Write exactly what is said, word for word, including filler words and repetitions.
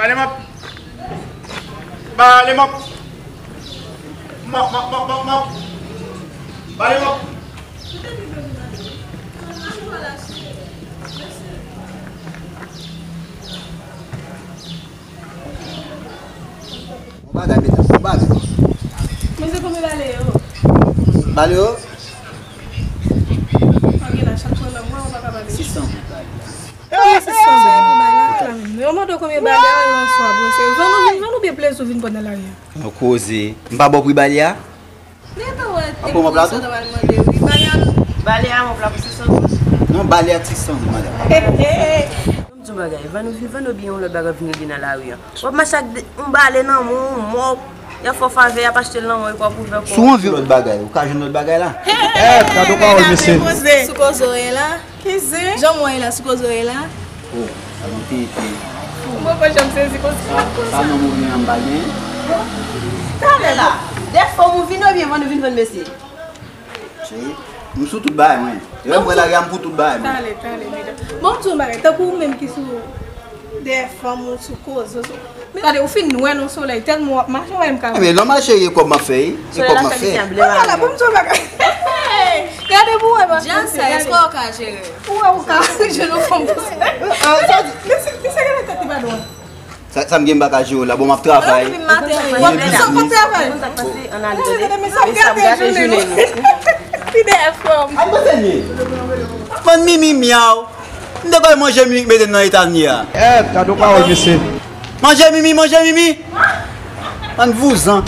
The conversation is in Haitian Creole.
Ba li mòp. Ba li mòp. Mòp, mòp, mòp, mòp, mòp. Ba li mòp. Yon bagay, mesye, yon bagay. Mesye, konbyen bale yo? Bale yo? Ok, la, chak fwa nan mwa, ou pa ka bale. Sis san goud bale. Konbyen sis san goud? Sa e pou bay la, la menm. Yo mande w konbyen bale a, yo answa, bro. Se vann ou vin, vann ou byen plezi ou vin pran nan lari a. Yon koze. M pa ba w pri bale a? Li te wè. An pou mòp la tou? Sa ta pral mande, wi. Bale a. Bale a, mòp la pou sis san goud. Non, bale a sis san goud, madanm. Ban m di w bagay, vann ou vin vann ou byen, yon lòt bagay vin rele nan lari a. W ap mache ak de- yon bale nan men w, yon mòp, y ap fè w favè, y ap achte l nan men w, epi w ap ouvè kò w. Si w anvi lòt bagay, ou ka jwenn lòt bagay la. Eh, gade yon pawòl, mesye. Sou koze w ye la. Ki zen? Jan mwen ye la, sou koze w ye la. Oh, sa nou te ete. Mwen pa janm sezi konsa. Sa, sa nan mwen an ba gen. Talè la. Dèfwa ou vin ou byen vann ou vin vann mesye. Cheri, m sou tout bagay mwen. Lè m wè lari a, m pou tout bagay mwen. Talè, talè, medam. Bon, m di yon bagay, tankou ou menm ki sou dèyè fanm ou, sou koze, sou Men gade, ou fin nwè nan solèy, tèlman w ap mache, w wè m ka wè. Men nòmal cheri, e kòb m ap fè, e kòb m ap fè. Solèy la, sa vin byen blan. Gade pou m di w bagay. Gade pou w wè, pa Jan sa, èske w ka jere? Ou wè, ou ka jere yon fanm konsa. Mesye, mesye, gade tèt li pa dwat. Sa, sa m gen m pa ka jere la, bon, m ap travay. Ou ap travay. Gade, mesye ap gate jounen nou. Li dèyè fanm. Al manje l ye. Bann mimi myaw. M te kwè manje mimi k mete n nan eta n ye a. Eh, gade yon pawòl, mesye. Manje mimi, manje mimi. Bann vouzan.